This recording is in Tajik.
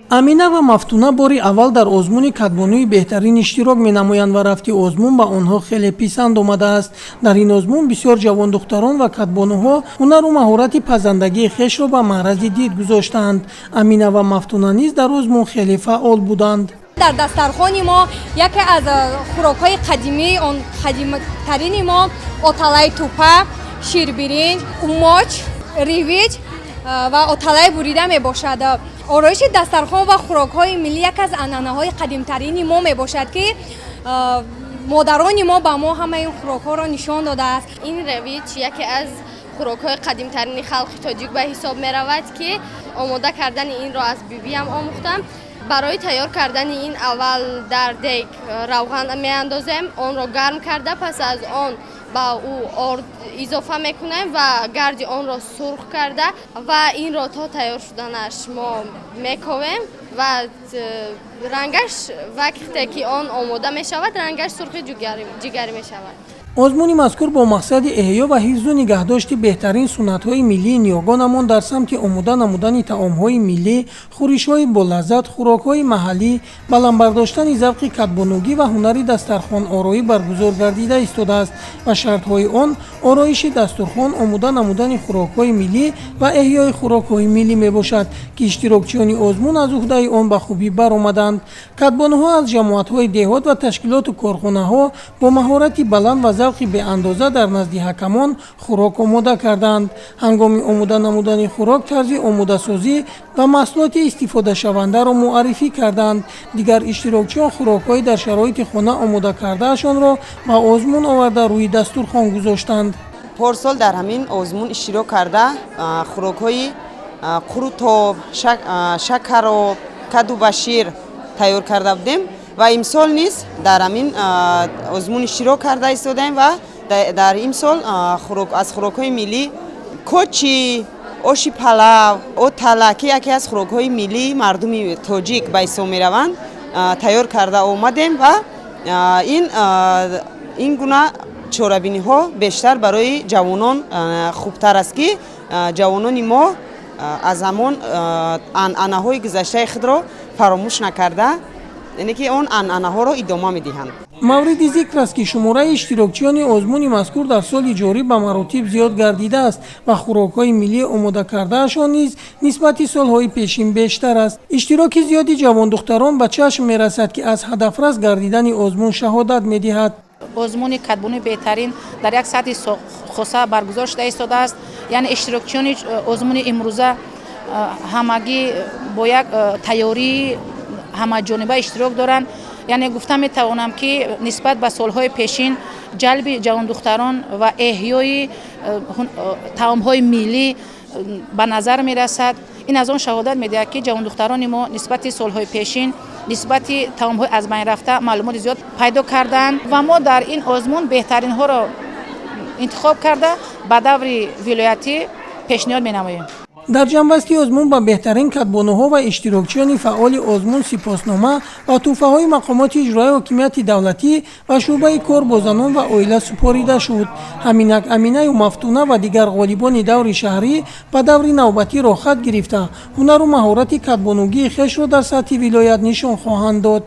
Амина ва Мафтуна бори аввал дар озмуни кадбонуи беҳтарин иштирок менамоянд ва рафти озмун ба онҳо хеле писанд омадааст. Дар ин озмун бисёр ҷавондухтарон ва кадбонуҳо ҳунару маҳорати пазандагии хешро ба маърази дид гузоштаанд. Амина ва Мафтуна низ дар озмун хеле фаъол буданд. Дар дастархони мо яке аз хӯрокҳои қадимӣ, он қадимтарини мо, оталаи тупа, ширбиринҷ, умоч, ривиҷ ва оталаи бурида мебошад. Ороиши дастархон ва хӯрокҳои миллӣ яке аз анъанаҳои қадимтарини мо мебошад, ки модарони мо ба мо ҳамаи ин хӯрокҳоро нишон додааст. Ин равич яке аз хӯрокҳои қадимтарини халқи тоҷик ба ҳисоб меравад, ки омода кардани инро аз бибиям омӯхтам. Барои тайёр кардани ин аввал дар дег равған меандозем, онро гарм карда, пас аз он ба ӯ орд изофа мекунем ва гарди онро сурх карда ва инро то тайёр шуданаш мо мековем ва рангаш вақте ки он омода мешавад, рангаш сурхи ҷигарӣ мешавад. Озмуни мазкур бо мақсади эҳё ва ҳифзу нигаҳдошти беҳтарин суннатҳои миллии ниёгонамон дар самти омода намудани таомҳои миллӣ, хӯришҳои болаззат, хӯрокҳои маҳаллӣ, баланд бардоштани завқи кадбонугӣ ва ҳунари дастархонороӣ баргузор гардида истодааст ва шартҳои он ороиши дастурхон, омода намудани хӯрокҳои миллӣ ва эҳёи хӯрокҳои миллӣ мебошад, ки иштирокчиёни озмун аз уҳдаи он ба хубӣ баромаданд. Кадбонуҳо аз ҷамоатҳои деҳот ва ташкилоту корхонаҳо бо маҳорати баланд ва завқи беандоза дар назди ҳакамон хӯрок омода карданд. Ҳангоми омода намудани хӯрок тарзи омодасозӣ ва маҳсулоти истифодашавандаро муаррифӣ карданд. Дигар иштирокчиён хӯрокҳои дар шароити хона омода кардаашонро ба озмун оварда, рӯи дастурхон гузоштанд. Порсол дар ҳамин озмун иштирок карда, хӯрокҳои қурутоб, шакароб, каду ба шир тайёр карда будем ва имсол низ дар ҳамин озмун иштирок карда истодаем ва дар имсол аз хӯрокҳои миллӣ кочи, оши палав, отала, ки яке аз хӯрокҳои миллии мардуми тоҷик ба ҳисоб мераванд, тайёр карда омадем. Ва ин гуна чорабиниҳо бештар барои ҷавонон хубтар аст, ки ҷавонони мо аз ҳамон анъанаҳои гузаштаи худро фаромӯш накарда, яъне ки он анъанаҳоро идома медиҳанд. Мавриди зикр аст, ки шумораи иштирокчиёни озмуни мазкур дар соли ҷорӣ ба маротиб зиёд гардидааст ва хӯрокҳои миллӣ омода кардаашон низ нисбати солҳои пешин бештар аст. Иштироки зиёди ҷавондухтарон ба чашм мерасад, ки аз ҳадафрас гардидани озмун шаҳодат медиҳад. Озмуни кадбонуи беҳтарин дар як сатҳи хоса баргузор шуда истодааст, яъне иштирокчиёни озмуни имрӯза ҳамагӣ бо як тайёрии ҳамаҷониба иштирок доранд. Яъне гуфта метавонам, ки нисбат ба солҳои пешин ҷалби ҷавондухтарон ва эҳёи таомҳои миллӣ ба назар мерасад. Ин аз он шаҳодат медиҳад, ки ҷавондухтарони мо нисбати солҳои пешин нисбати таомҳои аз байн рафта маълумоти зиёд пайдо карданд ва мо дар ин озмун беҳтаринҳоро интихоб карда, ба даври вилоятӣ пешниҳод менамоем. Дар ҷамъбасти озмун ба беҳтарин кадбонуҳо ва иштирокчиёни фаъоли озмун сипоснома ва тӯҳфаҳои мақомоти иҷроияи ҳокимияти давлатӣ ва шӯъбаи кор бо занон ва оила супорида шуд. Ҳаминак Аминаю Мафтуна ва дигар ғолибони даври шаҳрӣ ба даври навбатӣ роҳхат гирифта, ҳунару маҳорати кадбонугии хешро дар сатҳи вилоят нишон хоҳанд дод.